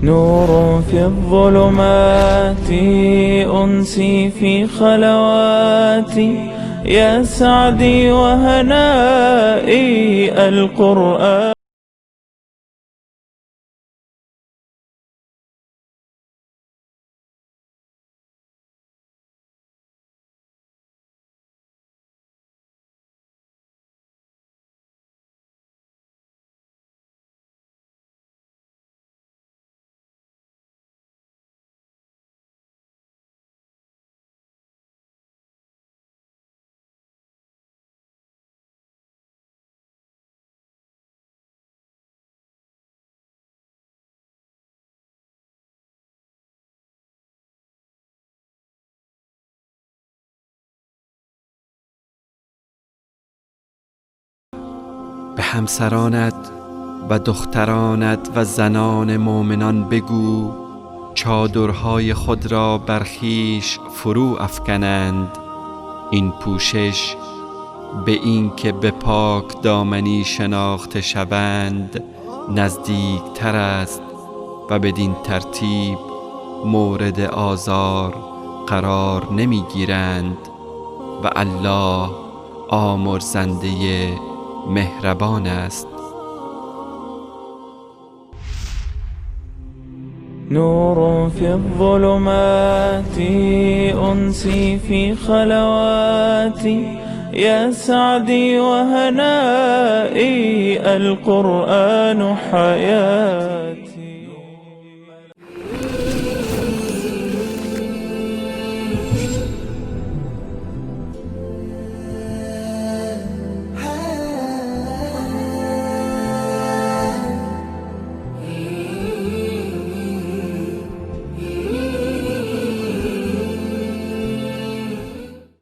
نور في الظلمات، أنسي في خلواتي، يا سعدي وهنائي القرآن. به همسرانت و دخترانت و زنان مؤمنان بگو چادرهای خود را بر خویش فرو افکنند. این پوشش به این که به پاک دامنی شناخته شوند نزدیک تر است و بدین ترتیب مورد آزار قرار نمی گیرند و الله آمرزنده مهربان است. نور في الظلمات، أنسي في خلواتي، يا سعدي وهنائي القرآن حياتي.